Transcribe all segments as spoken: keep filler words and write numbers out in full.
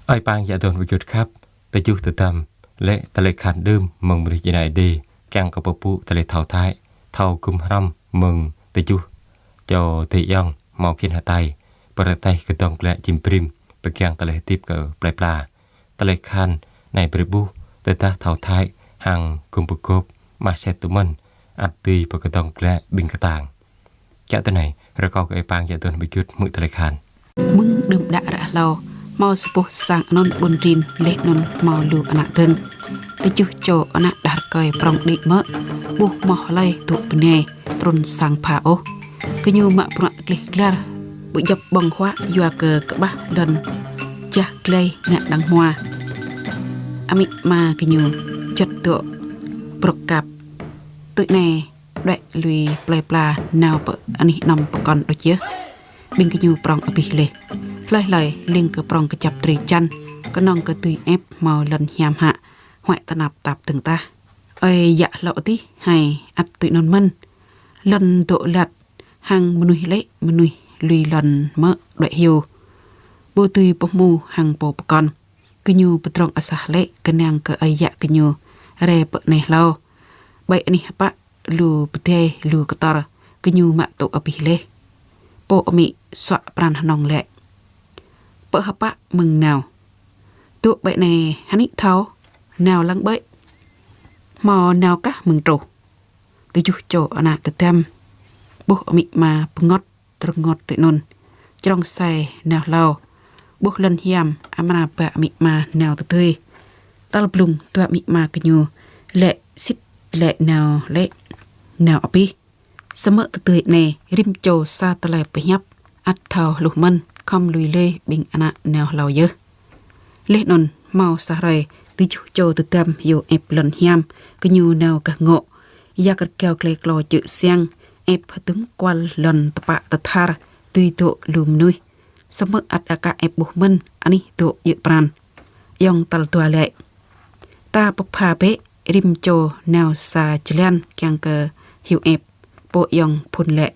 Ơi pang yă dŏn wơyut khăp, tơjuh tơdăm lĕ tơlơi akhan đưm mơ̆ng mơnuih djuai ania Êđê, kiăng kơ pơpŭ tơlơi thâo thai, thâo gum hrăm mơ̆ng tơjuh čô adơi ayŏng hmâo khĭn hơtai, pơrơtaih kơdŏng glaĭ jim brĭm, pơgang tơlơi hơdip kơ plơi pla. Tơlơi akhan anai brơi ƀuh, tơdah thâo thai hăng gum pơgop, mă sĕt tŭ mơ̆n, ăt dưi pơkơdŏng glaĭ ƀing kơtang. Čă tui anai, rơkâo kơ ơi pang yă dŏn wơyut hmư̆ tơlơi akhan. Mơ̆ng đưm đă ră hlâo, hmâo sa boh sang anŭn ƀun rin, laih anŭn hmâo lu ană dơ̆ng. Tơjuh čô ană đah rơkơi prŏng đĭ mơ̆, ƀu hmâo hlơi dŏ bơnai trŭn sang pha ôh. Gơñu mă bruă gleh glar, ƀu djŏp ƀơ̆ng huă yua kơ kơƀah lŏn jah glai ngă đang hmua. Amĭ ama gơñu juăt dŏ brŏk kăp. Tui anai, đuaĭ lui plơi pla nao pơ anih anăm pơkŏn đôč yơh. Ƀing gơñu prŏng abih laih. Hlơi hlơi lêng kơ prŏng kơjăp drơi jăn, kơnơ̆ng kơ dưi ĕp hmâo lŏn hiam hă, huăi tơnap tap dơ̆ng tah. Ơi yă hlâo adih hai ăt tui anŭn mơ̆n. Lŏn dŏ lăt hăng mơnuih lĕ mơnuih lui lŏn mơ̆ đuaĭ hyu. Ƀu dưi pơhmu hăng pô pơkŏn. Gơñu pơdrŏng asah lĕ kơnang kơ ơi yă gơñu rai pơ anai hlâo. Ƀơi anih hơpă lu pơdai lu kơtor, gơñu mă tŭ abih laih. Pô amĭ suă pran hơnơ̆ng lĕ: Pơ hơpă mơ̆ng nao? Dŏ ƀơi anai hơnĭ thâo, nao lăng ƀơi. Hmâo nao kah mơ̆ng truh? Tơjuh čô ană tơdăm ƀuh amĭ ama bơngŏt rơngôt tui anŭn. Črŏng sai nao hlâo, ƀuh lŏn hiam, amra ba amĭ ama nao tơdơi. Tal blung dua amĭ ama gơñu lĕ sĭt lĕ nao lĕ nao abih. Samơ̆ tơdơi anai rĭm čô sa tơlơi pơhiăp, ăt thâo hluh mơ̆n, khŏm lui lơi ƀing ană nao hlâo yơh. Laih anŭn hmâo sa hrơi, tơjuh čô tơdăm hyu ĕp lŏn hiam, gơñu nao gah ngŏ. Yak rơgao glai klô čư̆ siăng, ĕp hơdôm kual lŏn tơpă tơthar, dưi dŏ lu mơnuih. Samơ̆ ăt aka ĕp ƀuh mơ̆n anih dŏ djơ̆ pran. Ayŏng tal dua lĕ: Ta pơpha bĕ, rĭm čô nao sa jơlan kiăng kơ hyu ĕp. Pô ayŏng phŭn lĕ: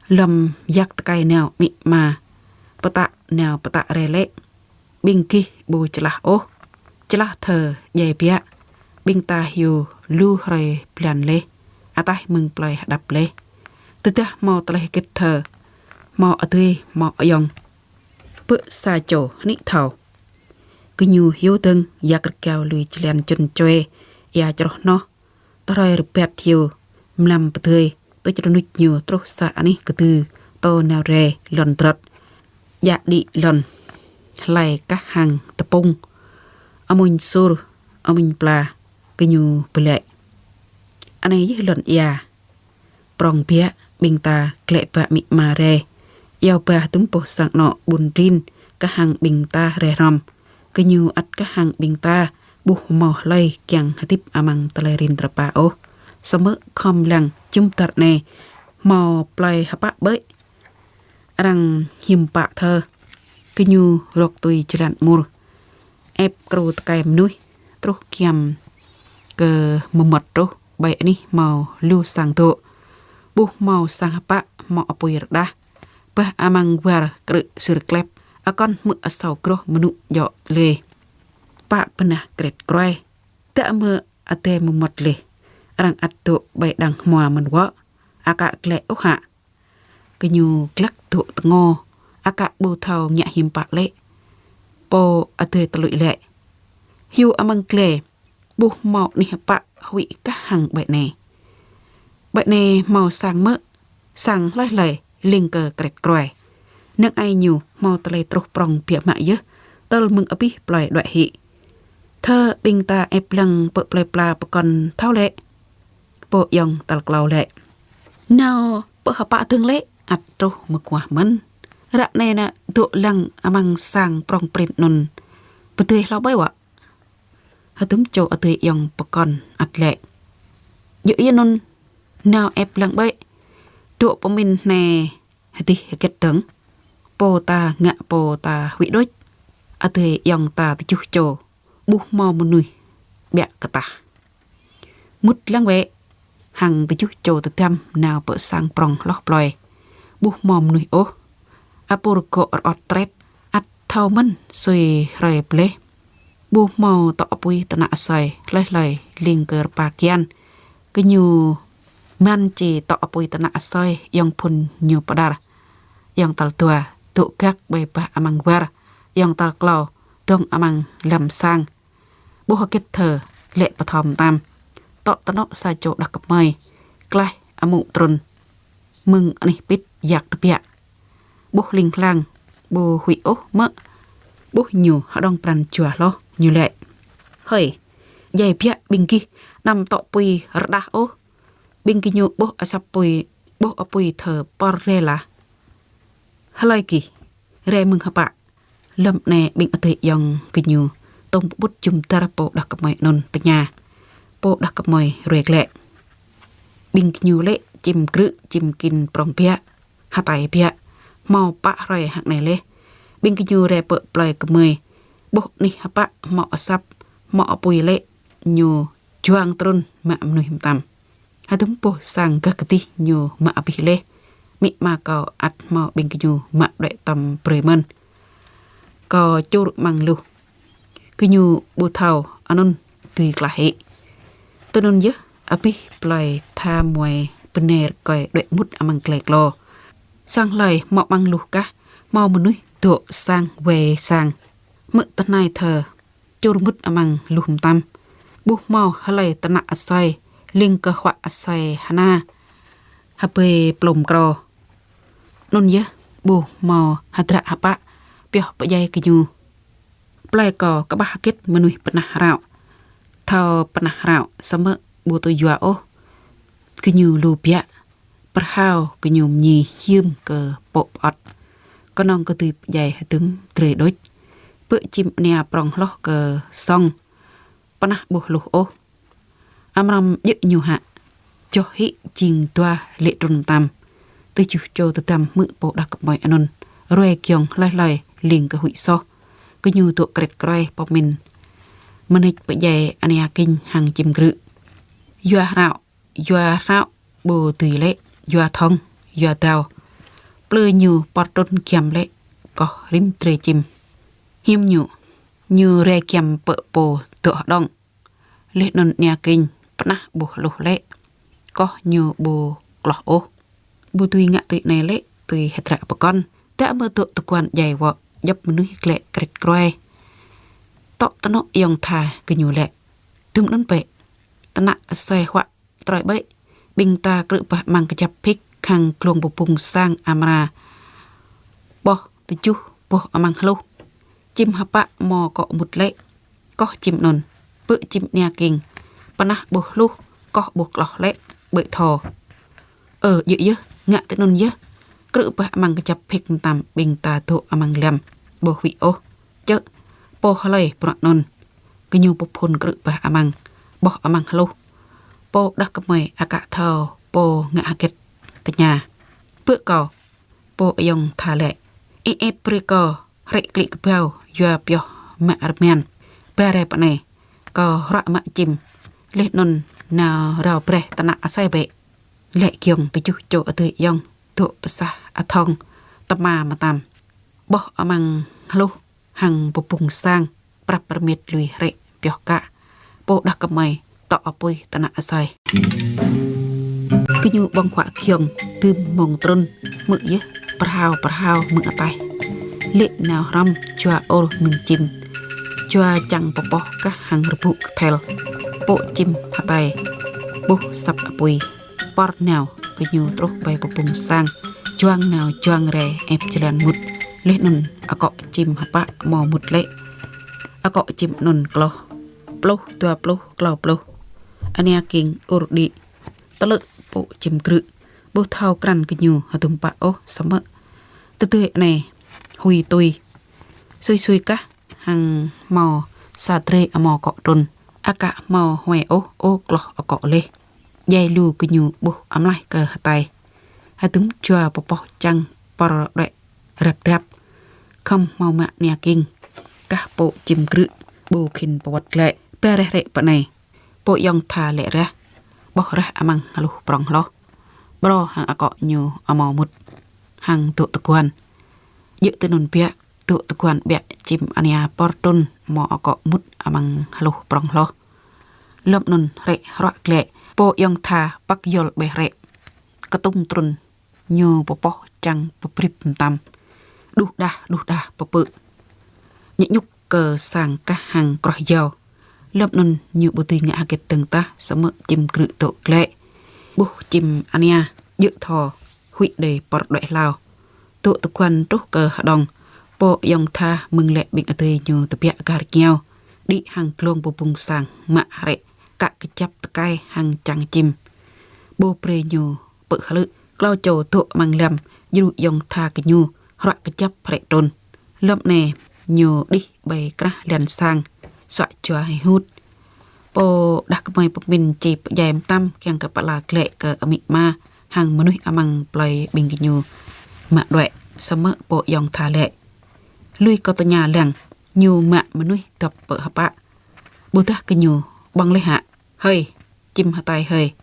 Lơ̆m yak tơkai nao amĭ ama pơtă nao pơtă rai lĕ, ƀing gih ƀu čơlah ôh. Čơlah thơ djai biă, ƀing ta hyu lu hrơi blan laih, ataih mơ̆ng plơi hơđăp laih. Tơdah hmâo tơlơi hơget thơ, hmâo adơi hmâo ayŏng, pơ sa čô hơnĭ thâo. Gơñu hyu dơ̆ng yak rơgao lui jơlan čun čuê, ia čroh hnoh. Tơhrơi rơbat hyu mlam pơdơi, tuč rơnuč ñu truh sa anih kơdư, tô nao rai lŏn drŏt. Djă đĭ lŏn, hlai kah hăng tơpŭng. Amuñ sur, amuñ pla, gơñu pơlĕ: Anai yơh lŏn ia. Prŏng biă, ƀing ta glaĭ ba amĭ ama rai. Iâu ba hơdôm boh sang anŏ ƀun rin, kah hăng ƀing ta rai hrŏm. Gơñu ăt kah hăng ƀing ta, ƀu hmâo hlơi kiăng hơdip amăng tơlơi rin rơpa ôh. Samơ̆ khŏm lăng jum dar anai, hmâo plơi hơpă ƀơi. Arăng hiư̆m pă thơ. Gơñu rŏk tui jơlan mur. Ĕp kru tơkai mơnuih, truh giăm kơ mơmŏt truh, ƀơi anih hmâo lu sang dŏ. Ƀu hmâo sang hơpă, hmâo apui rơđah. Bah amăng war krư̆ sir klep, akŏn hmư̆ asâo groh mơnŭ djŏ lê. Pă bơnah kret kroai. Dă mơ̆ adai mơmŏt laih. Arăng ăt dŏ ƀơi đang hmua mơ̆n wơ̆. Aka glaĭ ôh hă? Gơñu glăk dŏ tơngo, aka ƀu thâo ngă hiư̆m pă lĕ. Pô adơi tơluč lĕ: Hyu amăng glai, ƀu hmâo anih hơpă huĭ kah hăng ƀơi anai. Ƀơi anai hmâo sang mơ̆, sang hlơi hlơi, lêng kơ kret kroai. Năng ai ñu hmâo tơlơi truh prŏng biă mă yơh, tơl mơ̆ng abih plơi đuaĭ hĭ. Thơ ƀing ta ĕp lăng pơ plơi pla pơkŏn thâo lĕ. Pô ayŏng tal klâo lĕ: Nao pơ hơpă dơ̆ng lĕ, ăt truh mơguah mơ̆n. Ră anai nă dŏ lăng amăng sang prŏng prin anŭn, pơdơi hlâo ƀơi wă. Hơdôm čô adơi ayŏng pơkŏn ăt lĕ: Djơ̆ yơh anŭn, nao ĕp lăng ƀơi. Dŏ pơmĭn hnai hơdih hơget dơ̆ng. Pô ta ngă pô ta huĭ đôč. Adơi ayŏng ta tơjuh čô, ƀu hmâo mơnuih biă kơ tah. Mŭt lăng wĕ. Hăng tơjuh čô tơdăm nao pơ sang prŏng hloh plơi. Ƀu hmâo mơnuih ôh. Apur gŏ rơŏt tret, ăt Thâo mơ̆n sui hrơi bleh. Ƀu hmâo tŏ apui tơnă asơi, hlơi hlơi ling kơ rơpa kian. Gơñu mơ̆n či tŏ apui tơnă asơi, ayŏng phŭn ñu pơđar. Ayŏng tal dua, dŏ gak ƀơi bah amăng war. Ayŏng tal klâo, dŏng amăng lăm sang. Ƀuh hơget thơ, lĕ pơthâo mơtam. Tŏ tơnŏ sa čô đah kơmơi. Klaih amŭ trŭn. Mơ̆ng anih pĭt yak tơbiă. Ƀuh hling hlang, ƀu huĭ ôh mơ̆. Ƀuh ñu hơđong pran jua hloh, ñu lĕ: Hơi, djai biă ƀing gih, anăm tŏ apui rơđah ôh. Ƀing gơñu ƀuh asăp apui, ƀuh apui thơ pơr rai lah. Hlơi gih, rai mơ̆ng hơpă? Lơ̆m anai ƀing adơi ayŏng gơñu tŏng pơƀut jum dar pô đah kơmơi anŭn tơña. Pô đah kơmơi ruai glaĭ. Ƀing gơñu lĕ čim grư̆ čim kin prŏng biă, hơtai biă, hmâo pă hrơi hăng anai laih. Ƀing gơñu rai pơ plơi kơmơi, ƀuh anih hơpă hmâo asăp, hmâo apui lĕ ñu juang trŭn mă mơnuih mơtam. Hơdôm boh sang gah kơdih ñu mă abih laih. Amĭ ama kâo ăt hmâo ƀing gơñu mă đuaĭ tŏm brơi mơ̆n. Kâo čur amăng luh. Gơñu ƀu thâo anŭn dưi klah hĭ. Tui anŭn yơh, abih plơi tha muai bơnai rơkơi đuaĭ mŭt amăng glai klô. Sang hlơi hmâo amăng luh kah, hmâo mơnuih dŏ sang wai sang. Hmư̆ tơhnai thơ, čur mŭt amăng luh mơtam. Ƀu hmâo hlơi tơnă asơi, ling kơ huă asơi hơna hơbơi plôm krô. Anŭn yơh, ƀu hmâo hơdră hơpă pioh pơdjai gơñu. Plơi kâo kơƀah hơget mơnuih pơnah hrao. Thâo pơnah hrao, samơ̆ ƀu tŭ yua ôh. Gơñu lu biă, pơrhao gơñu mơñi hiưm kơ pŏk pơŏt. Kơnơ̆ng kơ dưi pơdjai hơdôm drơi đôč. Pơ čim ania prŏng hloh kơ sŏng, pơnah ƀu hluh ôh. Amrăm djơ̆ ñu hă, joh hĭ jing dua lĕ trŭn mơtam. Tơjuh čô tơdăm hmư̆ pô đah kơmơi anŭn, ruai giŏng hlơi hlơi ling kơ huĭ soh. Gơñu dŏ kret kroai pơmĭn mơneč pơdjai ania king hăng čim grư̆. Yua hrao, yua hrao ƀu dưi lĕ, yua thŏng, yua dao. Plư ñu pơr trŭn giăm lĕ, koh rĭm drơi čim. Hiưm ñu, ñu rai giăm pơ pô dŏ hơđong. Laih anŭn ania king pơnah ƀu hluh lĕ, koh ñu ƀu kloh ôh. Ƀu dưi ngă tui anai lĕ, tui hơdră pơkŏn. Dă mơ̆ dŏ tơguan djai wơ̆, djŏp mơnuih glaĭ kret kroai. Tŏ tơnŏ ayŏng tha gơñu lĕ: Dŭm anŭn bĕ. Tơnă asơi huă trơi ƀĕ, ƀing ta krư̆ bah amăng kơjăp phik khăng glông bơbŭng sang amra ƀoh tơjuh boh amăng hluh. Čim hơpă hmâo akŏ mŭt lĕ, koh čim anŭn. Pơ čim ania king, pơnah ƀu hluh, koh ƀu kloh lĕ, ƀơi thâo. Ơ, djơ̆ yơh, ngă tui anŭn yơh. Krư̆ bah amăng kơjăp phik mơtam ƀing ta dŏ amăng lăm, ƀu huĭ ôh. Čơ̆, pô hlơi bruă anŭn. Gơñu pơphŭn krư̆ bah amăng, ƀoh amăng hluh. Pô đah kơmơi aka thâo pô ngă hơget tơña. Pơ kâo, pô ayŏng tha lĕ: Ê ê brơi kâo hrĕ klĭ kơbao yua pioh mă rơman. Ba rai pơ anai, kâo hră mă čim. Laih anŭn nao rao braih tơnă asơi bĕ. Lĕ giŏng tơjuh čô adơi ayŏng dŏ pơsah athŏng tơma mơtam. Ƀoh amăng hluh hăng bơbŭng sang, prăp rơmet lui hrĕ pioh kă. Pô đah kơmơi tŏ apui tơnă asơi. Gơñu ƀơ̆ng huă giŏng, tơm mông trŭn, hmư̆ yơh, pơrhao pơrhao hmư̆ ataih. Lĕ nao hrŏm jua ôr mơ̆ng čim. Jua čang pơpoh kah hăng rơbŭ kơthel. Pŏk čim hơtai, ƀuh asăp apui. Pơr nao, gơñu truh ƀơi bơbŭng sang, juang nao juang rai ĕp jơlan mŭt. Laih anŭn akŏ čim hơpă hmâo mŭt lĕ. Akŏ čim anŭn kloh. Pluh, dua pluh, klâo pluh. Ania king ur đĭ. Tơlư̆ pŏk čim grư̆. Ƀu thâo krăn gơñu hơdôm pă ôh samơ̆ tơdơi anai hui tui. Sui sui kah hăng hmâo sa drơi hmâo akŏ trŭn. Aka hmâo huai ôh, ơ kloh akŏ laih. Djai lu gơñu ƀuh amlaih kơ hơtai. Hơdôm jua pơpoh čang pơr đuaĭ rap dap. Khŏm hmâo mă ania king. Kah pŏk čim grư̆ ƀu khĭn pơwơ̆t glaĭ. Ba reh rĕ pơ anai. Pô ayŏng tha lĕ rah. Ƀoh rah amăng hluh prŏng hloh. Ƀrô hăng akŏ ñu hmâo mŭt. Hăng dŏ tơguan. Djơ̆ tui anŭn biă. dŏ tơguan ƀiă čim ania pơr trŭn mơ̆ akŏ mŭt amăng hloh prŏng hloh. Lơ̆m anŭn hrĕ hruă glaĭ, pô ayŏng tha păk yŏl ƀĕ hrĕ. Kơtŭng trŭn ñu pơpoh čang pơbrip mơtam. Đuh đah, đuh đah pơpư̆. Ñĕ ñŭk kơ sang kah hăng kroh yâo. Lơ̆m anŭn ñu ƀu dưi ngă hơget dơ̆ng tah samơ̆ čim krư̆ dŏ glaĭ. Ƀuh čim ania djơ̆ thâo, huĭ đơi pơr đuaĭ hlao. Dŏ tơguan truh kơ hơđong, pô ayŏng tha mơ̆ng lĕ ƀing adơi ñu tơbiă gar rơngiao, đĭ hăng glông bơbŭng sang mă hrĕ kă kơjăp tơkai hăng čang čim. Ƀu brơi ñu pơ̆ hlư̆, klâo čô dŏ amăng lăm, djru ayŏng tha gơñu hruă kơjăp hrĕ trŭn. Lơ̆m anai ñu đih ƀơi krah liăn sang, suă jua hĭ hŭt. Pô đah kơmơi pơmĭn či pơdjai mơtam kiăng kơ pơala glaĭ kơ amĭ ama hăng mơnuih amăng plơi ƀing gơñu mă đuaĭ, samơ̆ pô ayŏng tha laĭ: Lui kâo tơña lăng, ñu mă mơnuih dŏp pơhơpă. Ƀôdah gơñu ƀơ̆ng laih hă? Hơi, čim hơtai hơi.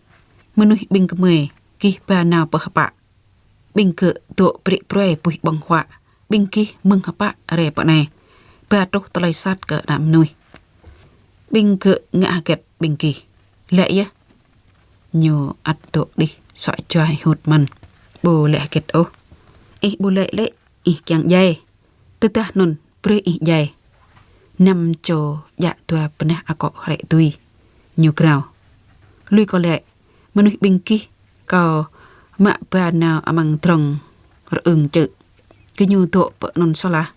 Mơnuih ƀing gơmơi gih ba nao pơhơpă? Ƀing gơ̆ dŏ brĭ brơi puih ƀơ̆ng huă, ƀing gih mơ̆ng hơpă rai pơ anai, ba truh tơlơi sat kơ ană mơnuih. Ƀing gơ̆ ngă hơget ƀing gih? Laĭ yơh. Ñu ăt dŏ đih suă jua hĭ hŭt mơ̆n. Ƀu laĭ hơget ôh. Ih ƀu laĭ lĕ, ih kiăng djai. Tơdah anŭn brơi ih djai. Năm čô djă dua bơnah akŏ hrĕ tui. Ñu krao: Lui kâo laĭ, mơnuih ƀing gih kâo mă ba nao amăng drŏng rơưng čư̆. Gơñu dŏ pơ anŭn soh lah?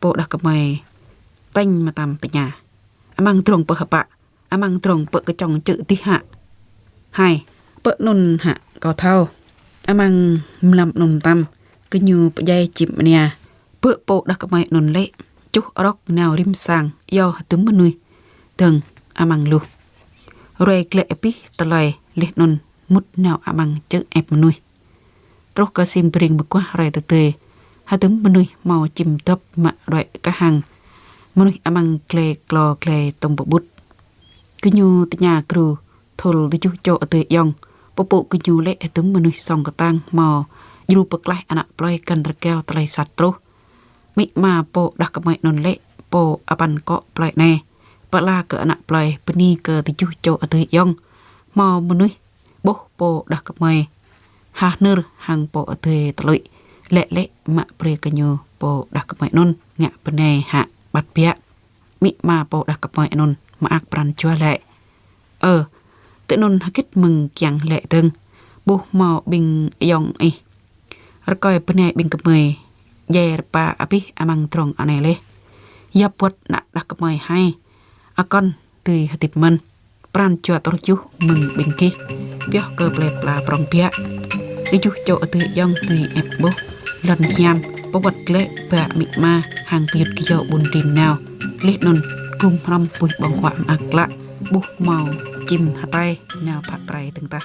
Pô đah kơmơi tañ mơtam tơña: Amăng drŏng pơhơpă? Amăng drŏng pơ kơčŏng čư̆ dih hă? Hai, pơ anŭn hă kâo thâo. Amăng mlam anŭn mơtam, gơñu pơdjai čim ania. Bơ pô đah kơmơi anŭn lĕ, čuh rŏk nao rĭm sang, iâu hơdôm mơnuih dơ̆ng amăng luh. Ruai glaĭ abih tơlơi laih anŭn mŭt nao amăng čư̆ ĕp mơnuih. Truh kơ sim bring mơguah hrơi tơdơi, hơdôm mơnuih hmâo čim dŏp mă đuaĭ kah hăng mơnuih amăng glai klô glai tŏng pơƀut. Gơñu tơña gru thul tơjuh čô adơi ayŏng, pơpŭ gơñu lĕ hơdôm mơnuih song kơtang hmâo djru pơklaih ană plơi găn rơgao tơlơi sat truh. Amĭ ama pô đah kơmơi anŭn lĕ pô apăn akŏ plơi anai, pơala kơ ană plơi bơni kơ tơjuh čô adơi ayŏng, hmâo mơnuih ƀuh pô đah kơmơi ha hnơr hăng pô adơi tơlŭi, laĭ lĕ mă brơi kơ ñu pô đah kơmơi anŭn ngă bơnai hă ƀăt biă. Amĭ ama pô đah kơmơi anŭn mơak pran jua laĭ: Ơ, tơ anŭn hơget mơ̆ng kiăng laĭ dơ̆ng, ƀu hmâo ƀing ayŏng ih rơkơi bơnai ƀing gơmơi djai rơpa abih amăng drŏng anai laih. Yap wơ̆t ană đah kơmơi hai, akŏn dưi hơdip mơ̆n. Pran jua tơjuh mơ̆ng ƀing gih pioh kơ plơi pla prŏng biă. Tơjuh čô adơi ayŏng dưi ĕp ƀuh lŏn hiam, pơwơ̆t glaĭ ba amĭ ama hăng gơyut gơyâo ƀun rin nao. Laih anŭn gum hrŏm puih ƀơ̆ng huă mơak klă, ƀu hmâo čim hơtai nao phă prai dơ̆ng tah.